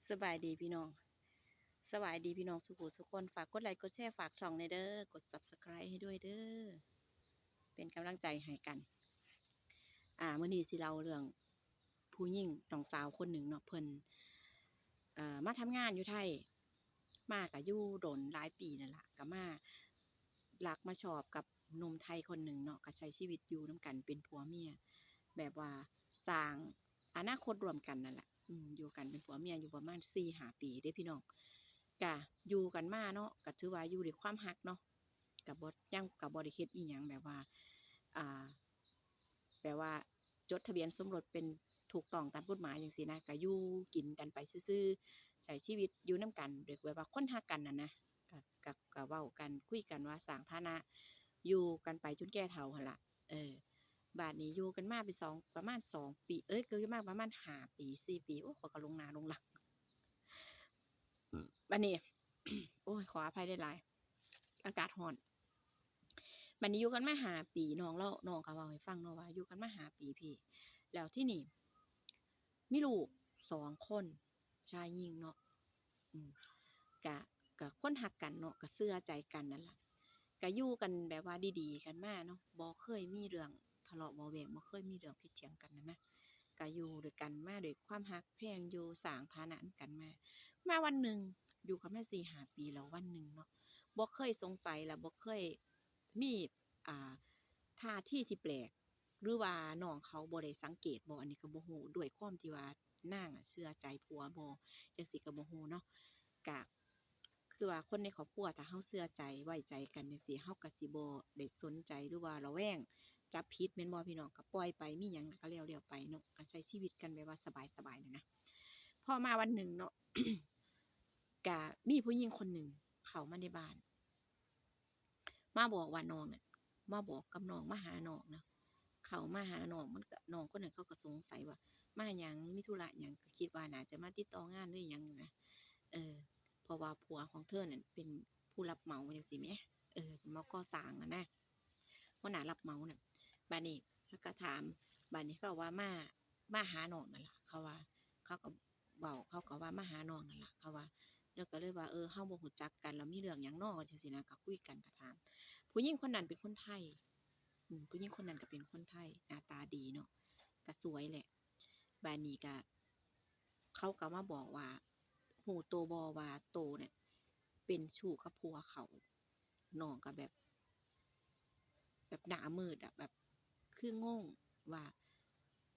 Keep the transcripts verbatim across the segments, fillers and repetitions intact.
สบายดีพี่น้อง สบายดีพี่น้องสุขุสุคน ฝากกดไลค์กดแชร์ ฝากช่องแหน่เด้อ กด Subscribe ให้ด้วยเด้อ เป็นกำลังใจให้กัน อ่า มื้อนี้สิเล่าเรื่องผู้หญิงน้องสาวคนหนึ่งเนาะ เพิ่น เอ่อ มาทำงานอยู่ไทย มาก็อยู่โดนหลายปีนั่นล่ะ ก็มารักมาชอบกับหนุ่มไทยคนหนึ่งเนาะ ก็ใช้ชีวิตอยู่นำกันเป็นผัวเมีย แบบว่าสร้างอนาคตร่วมกันนั่นล่ะ อืม อยู่กันเป็นผัวเมียอยู่ประมาณสี่ห้าปีเด้พี่น้อง ก็อยู่กันมาเนาะ ก็ถือว่าอยู่ด้วยความฮักเนาะ ก็บ่ ยัง ก็บ่ได้เฮ็ดอิหยังแบบว่า อ่า แบบว่าจดทะเบียนสมรสเป็นถูกต้องตามกฎหมายจั่งซี้นะ ก็อยู่กินกันไปซื่อๆ ใช้ชีวิตอยู่นำกันโดยแบบว่าคนฮักกันนั่นนะ ก็ ก็ ก็เว้ากันคุยกันว่าสร้างฐานะ อยู่กันไปจนแก่เฒ่าหั้นล่ะ เออ บาดนี้อยู่กันมาเป็นสอง ประมาณสองปี เอ้ย อยู่มาประมาณห้าปี สี่ปี โอ้ ข้อยก็หลงหน้าหลงหลัง บาดนี้ โอ้ย ขออภัยหลายๆ อากาศร้อน บาดนี้อยู่กันมาห้าปี น้องลาว น้องก็เว้าให้ฟังเนาะว่าอยู่กันมาห้าปีพี่ แล้วทีนี้ มีลูกสองคน ชายหญิงเนาะ อืม ก็ ก็คนฮักกันเนาะ ก็เชื่อใจกันนั่นล่ะ ก็อยู่กันแบบว่าดีๆ กันมาเนาะ บ่เคยมีเรื่องทะเลาะเบาะแว้ง บ่เคยมีเรื่องผิดเถียงกันนั่นนะ ก็อยู่ด้วยกันมาด้วยความฮักแพง อยู่สร้างฐานะนำกันมา มาวันหนึ่ง อยู่กันมาสี่ห้าปี แล้ววันหนึ่งเนาะ บ่เคยสงสัย แล้วบ่เคยมี อ่า ท่าทีที่แปลก หรือว่าน้องเขาบ่ได้สังเกตบ่ อันนี้ก็บ่ฮู้ ด้วยความที่ว่านางอะเชื่อใจผัวบ่ จั่งซี้ก็บ่ฮู้เนาะ ก็คือว่าคนในครอบครัวถ้าเฮาเชื่อใจไว้ใจกันจั่งซี้ เฮาก็สิบ่ได้สนใจหรือว่าระแวงจับผิดแม่นบ่พี่น้อง ก็ปล่อยไป มีหยังก็แล้วๆ ไปเนาะ ก็ใช้ชีวิตกันแบบว่าสบายๆ นั่นนะ พอมาวันหนึ่งเนาะ ก็มีผู้หญิงคนหนึ่งเข้ามาในบ้าน มาบอกว่าน้องน่ะ มาบอกกับน้อง มาหาน้องนะ เข้ามาหาน้อง มันก็ น้องคนนั้นเขาก็สงสัยว่ามาหยัง มีธุระหยัง ก็คิดว่าน่าจะมาติดต่องานหรือหยังนะ เออ เพราะว่าผัวของเธอนั่นเป็นผู้รับเหมาจั่งซี้แหม เออ เป็นหมอก่อสร้างอะนะ หัวหน้ารับเหมาน่ะ บาดนี้เขาก็ถาม บาดนี้เขาว่ามา มาหาน้องนั่นล่ะ เขาว่า เขาก็เว้า เขาก็ว่ามาหาน้องนั่นล่ะ เขาว่า แล้วก็เลยว่า เออ เฮาบ่รู้จักกัน แล้วมีเรื่องหยังน้อ จั่งซี้นะ ก็คุยกัน ก็ถาม ผู้หญิงคนนั้นเป็นคนไทย อืม ผู้หญิงคนนั้นก็เป็นคนไทย หน้าตาดีเนาะ ก็สวยแหละ บาดนี้ก็ เขาก็มาบอกว่า ฮู้โตบ่ว่าโตเนี่ยเป็นชู้กับผัวเขา น้องก็แบบ แบบหน้ามืดอะ แบบคืองงว่า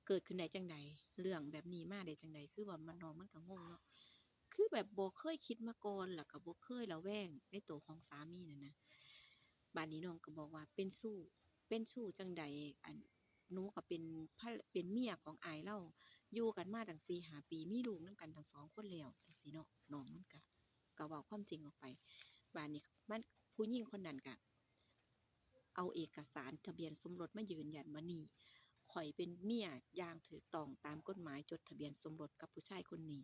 เกิดขึ้นได้จั่งใด เรื่องแบบนี้มาได้จั่งใด คือว่ามัน น้องมันก็งงเนาะ คือแบบบ่เคยคิดมาก่อน แล้วก็บ่เคยระแวงในโตของสามีนั่นนะ บาดนี้น้องก็บอกว่าเป็นชู้ เป็นชู้จั่งใด อัน หนูก็เป็นภร- เป็นเมียของอ้ายลาว อยู่กันมาตั้งสี่ห้าปี มีลูกนำกันตั้งสองคนแล้ว จั่งซี้เนาะ น้องมันก็ ก็เว้าความจริงออกไป บาดนี้มัน ผู้หญิงคนนั้นก็เอาเอกสารทะเบียนสมรสมายืนยันว่า นี่ ข้อยเป็นเมียอย่างถูกต้องตามกฎหมาย จดทะเบียนสมรสกับผู้ชายคนนี้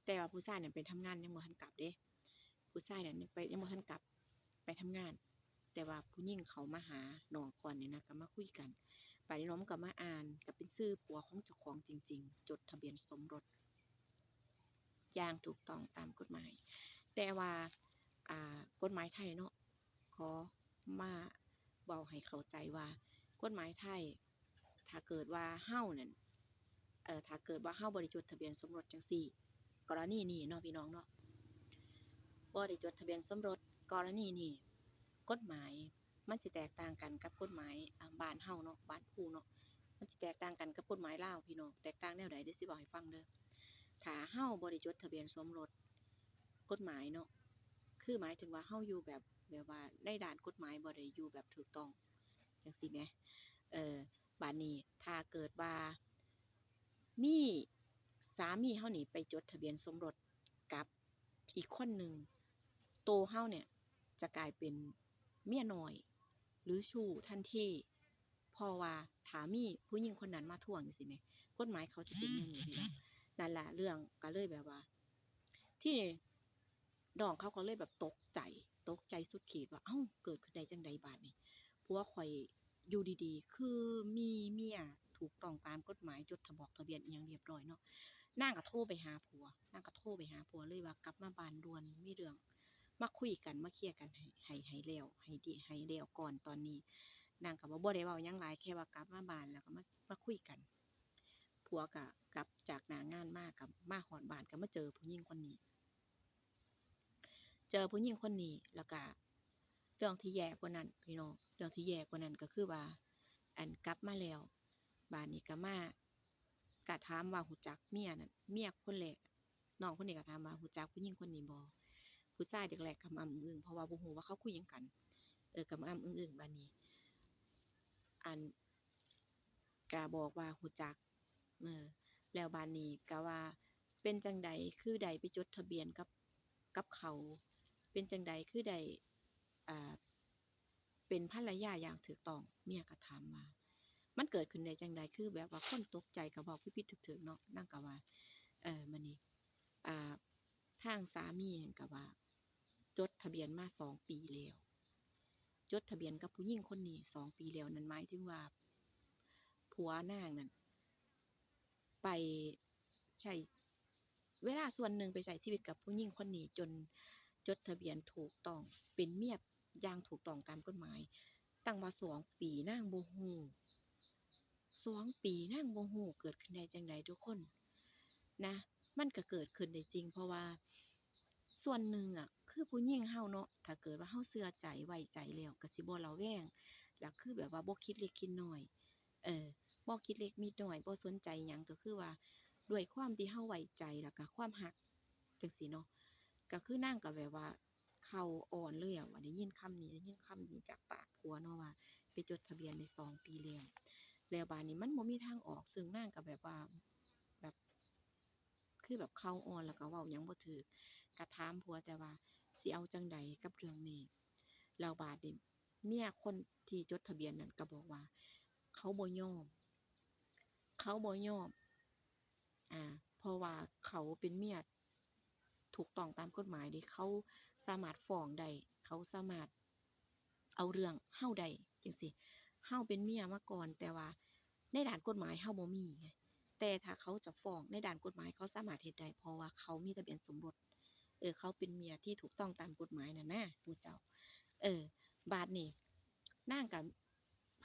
แต่ว่าผู้ชายนั้นไปทำงานยังบ่ทันกลับเด้ ผู้ชายนั้นยังไป ยังบ่ทันกลับ ไปทำงาน แต่ว่าผู้หญิงเขามาหาน้องก่อนนี่นะ ก็มาคุยกัน บาดนี้น้องมันก็มาอ่าน ก็เป็นชื่อผัวของเจ้าของจริงๆ จดทะเบียนสมรสอย่างถูกต้องตามกฎหมาย แต่ว่า อ่า กฎหมายไทยเนาะ ขอมาเว้าให้เข้าใจว่า กฎหมายไทย ถ้าเกิดว่าเฮานั่น เอ่อ ถ้าเกิดว่าเฮาบ่ได้จดทะเบียนสมรสจั่งซี้ กรณีนี้เนาะพี่น้องเนาะ บ่ได้จดทะเบียนสมรส กรณีนี้ กฎหมายมันสิแตกต่างกันกับกฎหมาย อ่า บ้านเฮาเนาะ บ้านครูเนาะ มันสิแตกต่างกันกับกฎหมายลาวพี่น้อง แตกต่างแนวใด เดี๋ยวสิเว้าให้ฟังเด้อ ถ้าเฮาบ่ได้จดทะเบียนสมรส กฎหมายเนาะ คือหมายถึงว่าเฮาอยู่แบบ แบบว่าในด้านกฎหมายบ่ได้อยู่แบบถูกต้อง จั่งซี้แหม เอ่อ บาดนี้ถ้าเกิดว่า มีสามีเฮานี่ไปจดทะเบียนสมรสกับอีกคนหนึ่ง โตเฮาเนี่ยจะกลายเป็นเมียน้อย หรือชู้ทันที เพราะว่าถ้ามีผู้หญิงคนนั้นมาทวงจั่งซี้แหม กฎหมายเขาจะเป็นแนวนี้พี่น้อง นั่นล่ะ เรื่องก็เลยแบบว่า ที่น้องเขาก็เลยแบบตกใจ ตกใจสุดขีดว่า เอ้า เกิดขึ้นได้จั่งใดบาดนี้ ผัวข้อยอยู่ดีๆ คือมีเมียถูกต้องตามกฎหมาย จดทะเบียน ทะเบียนอิหยังเรียบร้อยเนาะ นางก็โทรไปหาผัว นางก็โทรไปหาผัวเลยว่ากลับมาบ้านด่วน มีเรื่องมาคุยกัน มาเคลียร์กันให้ ให้ ให้แล้ว ให้ดี ให้แล้วก่อนตอนนี้ นางก็บอกบ่ได้เว้าหยังหลาย แค่ว่ากลับมาบ้านแล้วก็มา มาคุยกัน ผัวก็กลับจากหน้างานมา ก็มาฮอดบ้านก็มาเจอผู้หญิงคนนี้ เจอผู้หญิงคนนี้ แล้วก็เรื่องที่แย่กว่านั้นพี่น้อง เรื่องที่แย่กว่านั้นก็คือว่า อันกลับมาแล้ว บาดนี้ก็มา ก็ถามว่าฮู้จักเมียนั่น เมียคนแรก น้องคนนี้ก็ถามว่าฮู้จักผู้หญิงคนนี้บ่ ผู้ชายแรกๆก็กำอ้ำอึ้งๆ เพราะว่าบ่ฮู้ว่าเขาคุยหยังกัน เออ กำอ้ำอึ้งๆ บาดนี้ อัน ก็บอกว่าฮู้จัก เออ แล้วบาดนี้ก็ว่า เป็นจั่งใดคือได้ไปจดทะเบียนกับ กับเขา เป็นจั่งใดคือได้ อ่า เป็นภรรยาอย่างถูกต้อง เมียก็ถามว่า มันเกิดขึ้นได้จั่งใด คือแบบว่าคนตกใจก็เว้าผิดๆ ถูกๆ เนาะ นางก็ว่า เออ บาดนี้ อ่า ทางสามีหั้นก็ว่า จดทะเบียนมาสองปีแล้ว จดทะเบียนกับผู้หญิงคนนี้สองปีแล้ว นั่นหมายถึงว่า ผัวนางนั่น ไปใช้เวลาส่วนหนึ่งไปใช้ชีวิตกับผู้หญิงคนนี้ จนจดทะเบียนถูกต้อง เป็นเมียอย่างถูกต้องตามกฎหมาย ตั้งว่าสองปีนางบ่ฮู้ สองปีนางบ่ฮู้ เกิดขึ้นได้จั่งใดทุกคน นะ มันก็เกิดขึ้นได้จริง เพราะว่าส่วนหนึ่งอะ คือผู้หญิงเฮาเนาะ ถ้าเกิดว่าเฮาเชื่อใจไว้ใจแล้ว ก็สิบ่ระแวง แล้วคือแบบว่าบ่คิดเล็กคิดน้อย เออ บ่คิดเล็กคิดน้อย บ่สนใจหยัง ก็คือว่าด้วยความที่เฮาไว้ใจ แล้วก็ความฮักจั่งซี้เนาะ ก็คือนางก็แบบว่าเข่าอ่อนเลยอะ ว่าได้ยินคำนี้ ได้ยินคำนี้จากปากผัวเนาะว่า ไปจดทะเบียนได้สองปีแล้ว แล้วบาดนี้มันบ่มีทางออก ซึ่งนางก็แบบว่า แบบ คือแบบเข่าอ่อน แล้วก็เว้าหยังบ่ถูก ก็ถามผัวแต่ว่าสิเอาจั่งใดกับเรื่องนี้ แล้วบาดนี้เมียคนที่จดทะเบียนนั่นก็บอกว่า เขาบ่ยอม เขาบ่ยอม อ่า เพราะว่าเขาเป็นเมียถูกต้องตามกฎหมายเด้ เขาสามารถฟ้องได้ เขาสามารถเอาเรื่องเฮาได้จั่งซี้ เฮาเป็นเมียมาก่อน แต่ว่าในด้านกฎหมายเฮาบ่มีไง แต่ถ้าเขาจะฟ้องในด้านกฎหมายเขาสามารถเฮ็ดได้ เพราะว่าเขามีทะเบียนสมรส เออ เขาเป็นเมียที่ถูกต้องตามกฎหมายน่ะนะ หมู่เจ้า เออ บาดนี้นางก็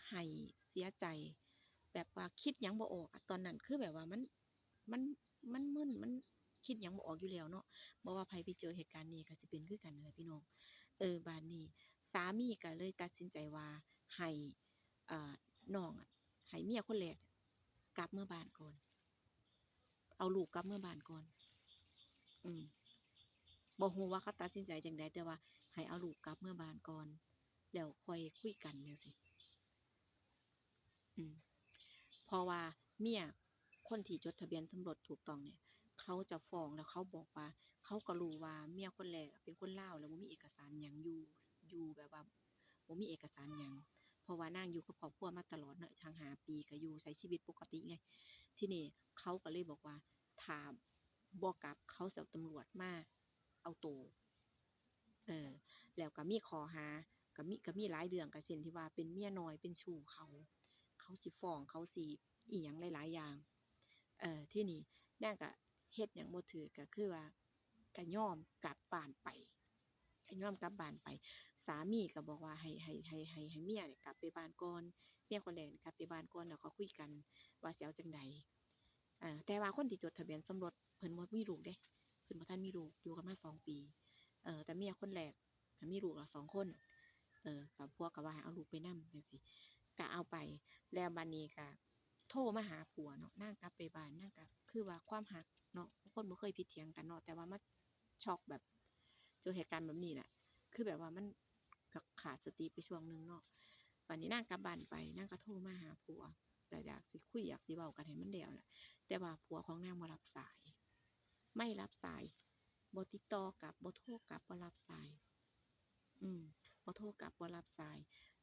ไห้เสียใจ แบบว่าคิดหยังบ่ออกอะ ตอนนั้นคือแบบว่ามัน มัน มันมึน มันคิดหยังบ่ออกอยู่แล้วเนาะ บ่ว่าไผไปเจอเหตุการณ์นี้ก็สิเป็นคือกันนั่นแหละพี่น้อง เออ บาดนี้สามีก็เลยตัดสินใจว่าให้ อ่า น้องอะ ให้เมียคนแรกกลับเมือบ้านก่อน เอาลูกกลับเมือบ้านก่อน อืม บ่ฮู้ว่าเขาตัดสินใจจั่งใด แต่ว่าให้เอาลูกกลับเมือบ้านก่อน แล้วค่อยคุยกันจั่งซี้ อืม เพราะว่าเมียคนที่จดทะเบียนสมรสถูกต้องเนี่ย เขาจะฟ้อง แล้วเขาบอกว่า เขาก็รู้ว่าเมียคนแรกอะเป็นคนลาว แล้วบ่มีเอกสารหยัง อยู่ อยู่แบบว่าบ่มีเอกสารหยัง เพราะว่านางอยู่กับครอบครัวมาตลอดเนาะ ทั้งห้าปีก็อยู่ใช้ชีวิตปกติไง ทีนี้เขาก็เลยบอกว่า ถ้าบ่กลับ เขาสิเอาตำรวจมาเอาโต เออ แล้วก็มีข้อหา ก็มี ก็มีหลายเรื่อง ก็เช่นที่ว่าเป็นเมียน้อย เป็นชู้เขา เขาสิฟ้อง เขาสิอิหยังหลายๆ อย่าง เออ ทีนี้นางก็เฮ็ดหยังบ่ถูก ก็คือว่า ก็ยอมกลับบ้านไป ก็ยอมกลับบ้านไป สามีก็บอกว่าให้ ให้ ให้ ให้ ให้เมียเนี่ยกลับไปบ้านก่อน เมียคนแรกเนี่ยกลับไปบ้านก่อน แล้วค่อยคุยกันว่าสิเอาจั่งใด อ่า แต่ว่าคนที่จดทะเบียนสมรสเพิ่นบ่มีลูกเด้ เพิ่นบ่ทันมีลูก อยู่กันมาสองปี เออ แต่เมียคนแรกน่ะมีลูกแล้วสองคน เออ ก็ผัวก็ว่าให้เอาลูกไปนำจั่งซี้ ก็เอาไป แล้วบัดนี้ก็โทรมาหาผัวเนาะ นางกลับไปบ้าน นางก็คือว่าความฮักเนาะ คนบ่เคยผิดเถียงกันเนาะ แต่ว่ามาช็อกแบบ เจอเหตุการณ์แบบนี้แหละ คือแบบว่ามันก็ขาดสติไปช่วงหนึ่งเนาะ บัดนี้นางกลับบ้านไป นางก็โทรมาหาผัว ก็อยากสิคุย อยากสิเว้ากันให้มันแล้วแหละ แต่ว่าผัวของนางบ่รับสาย ไม่รับสาย บ่ติดต่อกลับ บ่โทรกลับ บ่รับสาย อืม บ่โทรกลับ บ่รับสาย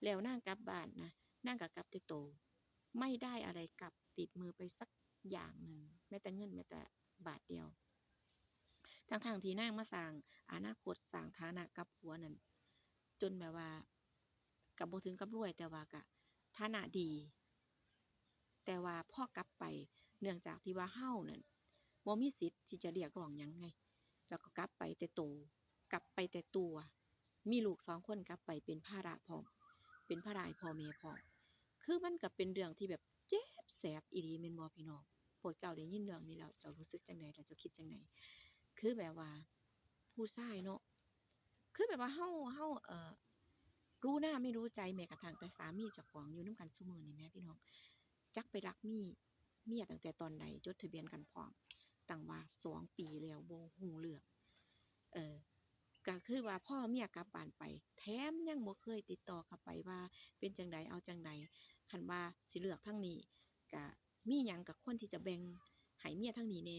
แล้วนางกลับบ้านนะ นางก็กลับแต่โต ไม่ได้อะไรกลับติดมือไปสักอย่างหนึ่ง แม้แต่เงิน แม้แต่บาทเดียว ทั้งๆที่นางมาสร้างอนาคต สร้างฐานะกับผัวนั่น จนแบบว่า ก็บ่ถึงกับรวย แต่ว่าก็ฐานะดี แต่ว่าพอกลับไป เนื่องจากที่ว่าเฮานั่น บ่มีสิทธิ์ที่จะเรียกร้องหยังไง แล้วก็กลับไปแต่โต กลับไปแต่ตัว มีลูกสองคนกลับไปเป็นภาระพร้อม เป็นภาระให้พ่อแม่พร้อม คือมันก็เป็นเรื่องที่แบบเจ็บแสบอีหลีแม่นบ่พี่น้อง พวกเจ้าได้ยินเรื่องนี้แล้วเจ้ารู้สึกจั่งใด แล้วเจ้าคิดจั่งใด คือแบบว่าผู้ชายเนาะ คือแบบว่าเฮา เฮา เอ่อ รู้หน้าไม่รู้ใจ แม้กระทั่งแต่สามีเจ้าของอยู่นำกันซุมื้อนี่แหมพี่น้อง จักไปลักมีเมียตั้งแต่ตอนใด จดทะเบียนกันพร้อม ตั้งว่าสองปีแล้ว บ่ฮู้เรื่อง เออ ก็คือว่าพอเมียกลับบ้านไป แถมยังบ่เคยติดต่อเข้าไปว่าเป็นจั่งใด เอาจั่งใด คันว่าสิเลือกทางนี้ ก็มีหยังก็ควรที่จะแบ่งให้เมียทางนี้แหน่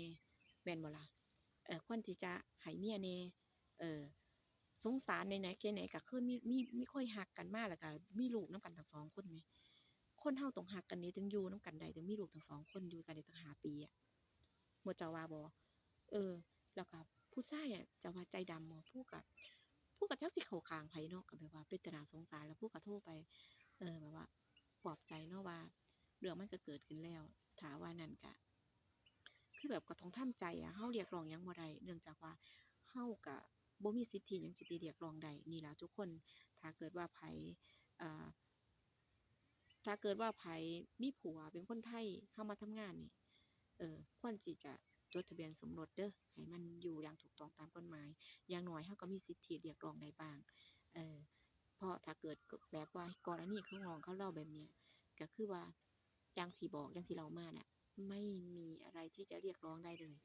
แม่นบ่ล่ะ เอ่อ ควรที่จะให้เมียแหน่ เอ่อ สงสาร ไหนๆ แค่ไหนก็คือมี มี มีเคยฮักกันมา แล้วก็มีลูกนำกันตั้งสองคนแหม คนเฮาต้องฮักกันนี่ ถึงอยู่นำกันได้ ถึงมีลูกตั้งสองคน อยู่กันได้ตั้งห้าปีอะ หมู่เจ้าว่าบ่ เออ แล้วก็ผู้ชายอะ เจ้าว่าใจดำบ่ ผู้ก็ ผู้ก็จักสิเข้าข้างไผเนาะ ก็แบบว่าเป็นตาน่าสงสาร แล้วผู้ก็โทรไป เออ แบบว่าปลอบใจเนาะว่า เรื่องมันก็เกิดขึ้นแล้ว ถ้าว่านั่นก็ คือแบบก็ต้องทำใจอะ เฮาเรียกร้องหยังบ่ได้ เนื่องจากว่าเฮาก็บ่มีสิทธิหยังสิไปเรียกร้องได้ นี่ล่ะทุกคน ถ้าเกิดว่าไผ เอ่อ ถ้าเกิดว่าไผมีผัวเป็นคนไทย เฮามาทำงานนี่ เออ ควรสิจะจดทะเบียนสมรสเด้อ ให้มันอยู่อย่างถูกต้องตามกฎหมาย อย่างน้อยเฮาก็มีสิทธิเรียกร้องได้บ้าง เออ เพราะถ้าเกิดแบบว่ากรณีของน้องเขาเล่าแบบเนี้ย ก็คือว่า อย่างที่บอก อย่างที่เล่ามาน่ะ ไม่มีอะไรที่จะเรียกร้องได้เลย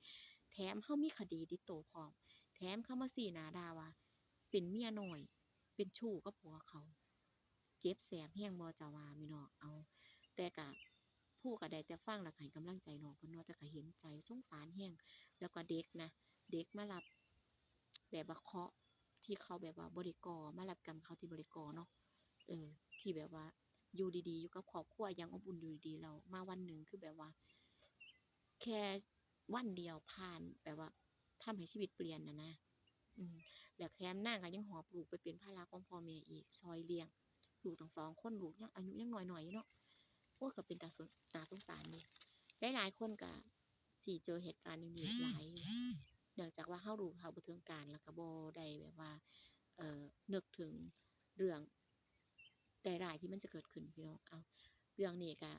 แถมเฮามีคดีติดตัวพร้อม แถมเขามาซี้หน้าด่าว่า เป็นเมียน้อย เป็นชู้กับผัวเขา เจ็บแสบแฮงบ่เจ้าว่าแม่น้อง เอา แต่ก็ ผู้ก็ได้แต่ฟังแล้วก็ให้กำลังใจน้องเพิ่นเนาะ แต่ก็เห็นใจสงสารแฮง แล้วก็เด็กนะ เด็กมารับ แบบว่าเคราะห์ที่เขาแบบว่าบ่ได้ก่อ มารับกรรมเขาที่บ่ได้ก่อเนาะ เออ ที่แบบว่าอยู่ดีๆ อยู่กับครอบครัวอย่างอบอุ่นอยู่ดีๆ แล้วมาวันหนึ่งคือแบบว่า แค่วันเดียวผ่านแบบว่าทำให้ชีวิตเปลี่ยนน่ะนะ อืม แล้วแถมนางก็ยังหอบลูกไปเป็นภาระของพ่อแม่อีก ซ่อยเลี้ยงลูกตั้งสองคน ลูกยังอายุยังน้อยๆ อยู่เนาะ โอ้ย ก็เป็นตาสง- ตาสงสารเดะ หลายๆ คนก็สิเจอเหตุการณ์อย่างนี้หลายอยู่ เนื่องจากว่าเฮารู้เท่าบ่ถึงการ แล้วก็บ่ได้แบบว่า เอ่อ นึกถึงเรื่องร้ายๆ ที่มันจะเกิดขึ้นพี่น้อง เอา เรื่องนี้ก็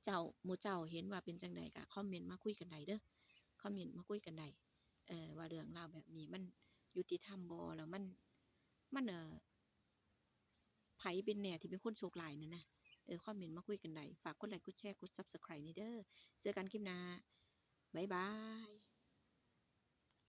เจ้า หมู่เจ้าเห็นว่าเป็นจั่งใดก็คอมเมนต์มาคุยกันได้เด้อ คอมเมนต์มาคุยกันได้ เอ่อ ว่าเรื่องราวแบบนี้มันยุติธรรมบ่ แล้วมัน มัน เอ่อ ไผเป็นแหน่ที่เป็นคนโชคร้ายนั่นนะ เออ คอมเมนต์มาคุยกันได้ ฝากกดไลค์ กดแชร์ กด Subscribe นี่เด้อ เจอกันคลิปหน้า บ๊ายบาย